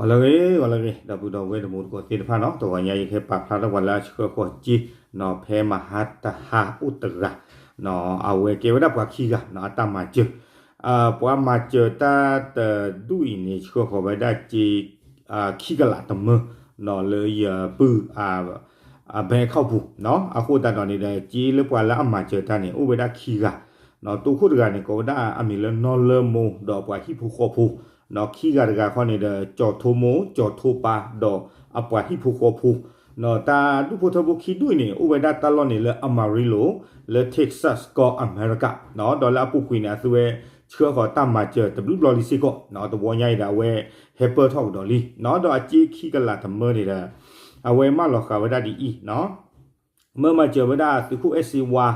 ဂီၤလၢအဂ့ၤ ဂီၤလၢအဂ့ၤ ဒီပုၢ်ဒီဝဲၢ်တံၤသကိးသ့ၣ်တဖၣ်နီၤ, တဂီၤညါအံၤ ယကဟဲပာ်ဖျါထီၣ်ပှၤလၢအဆှၢဃီၤစ့ နီၤ ဖဲမဟါတဟါအိၣ်တဂၤ, နီၤ အဝဲကဲဝဲဒၣ်ပှၤခံဂၤနီၤ အတၢ်မၤစၢၤ, ပှၤမၤစၢၤတၢ်တဒူၣ်အံၤန့ၣ် ဆှၢဃီၤဝဲဒၣ်စ့ ခံကလးတမၢ, နီၤ လၢယပုၢ် bank account ပူၤ, နီၤ အဃိသတးဒီးန့ၣ်ဒီး စ့လၢပှၤလၢအမၤစၢၤတၢ်န့ၣ် အိၣ်ဝဲဒၣ်ခံဂၤ, နီၤ တိခိၣ်တဂၤန့ၣ် ကိးဝဲဒၣ်အမံၤလၢနီၢ်လၢမိၢ် ဒီးအပှၤဟံၣ်ဖိဃီဖိ, နီၤ ခံဂၤတဂၤခီန့ၣ်ဒီး ကၠီၤထိမိၢ် ကၠီၤထိပၢ် ဒီးအပှၤဟံၣ်ဖိဃီဖိ, နီၤ တၢ်ဒူၣ်ဖိထၢဖိခံဒူၣ်အံၤန့ၣ် အိၣ်ဝဲဒၣ်တၢ်လီၢ်န့ၣ်လၢ Amarillo လၢ Texas ကီၢ်အမဲရကၤ, နီၤ ဒီးလၢအပူၤကွံာ်န့ၣ် အသုဝဲဆှၢဃီၤတၢ်မၤစၢၤတဘျုးဘျီလံစ့ၢ်ကီး, နီၤ တဝီညါအံၤဒီး အဝဲဟဲပၢၢ်ထီၣ်ကဒီးလံ, နီၤ ဒီးအစ့ခံကလးတမၢန့ၣ်ဒီး အဝဲမၢလီၤဃာ်ဝဲဒၣ်ဒ်အံၤ, နီၤ မၢမၤစၢၤဝဲဒၣ်သုးခိၣ်အဲၣ်စ့ဝါ,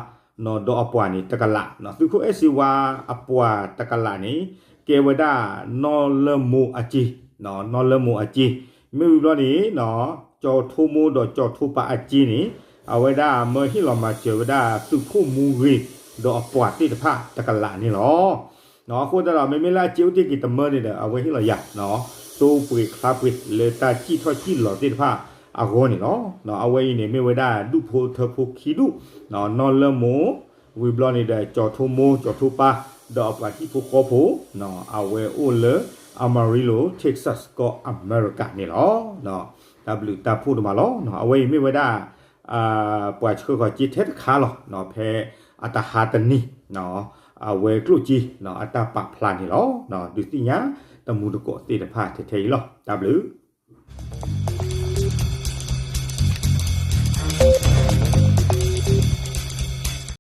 နီၤ ဒီးအပှၤန့ၣ်တကလး, နီၤ သုးခိၣ်အဲၣ်စ့ဝါအပှၤတကလးန့ၣ် ကဲဝဲဒၣ်နီၢ်လၢမိၢ်အစ့, နီၢ်လၢမိၢ်အစ့, မ့ၢ်ဝံၤဘျီန့ၣ် နီၤ ကၠီၤထိမိၢ်ဒီးကၠီၤထိပၢ်အစ့န့ၣ် အဝဲဒၣ်မၢဟ့ၣ်လီၤမၤစၢၤဝဲဒၣ်သုးခိၣ်မူဂ့ၤ ဒီးအပှၤသ့ၣ်တဖၣ်တကလးန့ၣ်လီၤ. နီၤ အဃိသတးဒီး မ့မ့ၢ်လၢအစ့အိၣ်တ့ၢ်က့ၤတမၢန့ၣ်ဒီး အဝဲဟ့ၣ်လီၤယၤ, နီၤ တိၢ်ပှ့ၤချါပှ့ၤလၢတၢ်စံၣ်ထီၣ်စံၣ်လီၤသ့ၣ်တဖၣ်အဂီၢ်န့ၣ်လီၤ. နီၤ အဝဲအံၤန့ၣ်မ့ၢ်ဝဲဒၣ်ဒူၣ်ဖိထၢဖိခံဒူၣ်, နီၤ နီၢ်လၢမိၢ်, ဝံၤဘျီန့ၣ်ဒီး ကၠီၤထိမိၢ် ကၠီၤထိပၢ် ဒီးအပှၤဟံၣ်ဖိဃီဖိ, နီၤ အဝဲအိၣ်လၢ Amarillo Texas ကီၢ်အမဲရကၤန့ၣ်လီၤ. တၢ်ဘျုးတၢ်ဖှိၣ်တမးလီၤ. နီၤ အဝဲအံၤမ့ၢ်ဝဲဒၣ် ပှၤဆှၢဃီၤစ့ထဲတခါလီၤ. နီၤ ဖဲအတဟါတနံၤ, နီၤ အဝဲကျိၣ်စ့ နီၤ အတၢ်ပာ်ဖျါန့ၣ်လီၤ. နီၤ ဒုးသ့ၣ်ညါတံၤသကိးသ့ၣ်တဖၣ်ထဲထဲအံၤလီၤ. တၢ်ဘျုး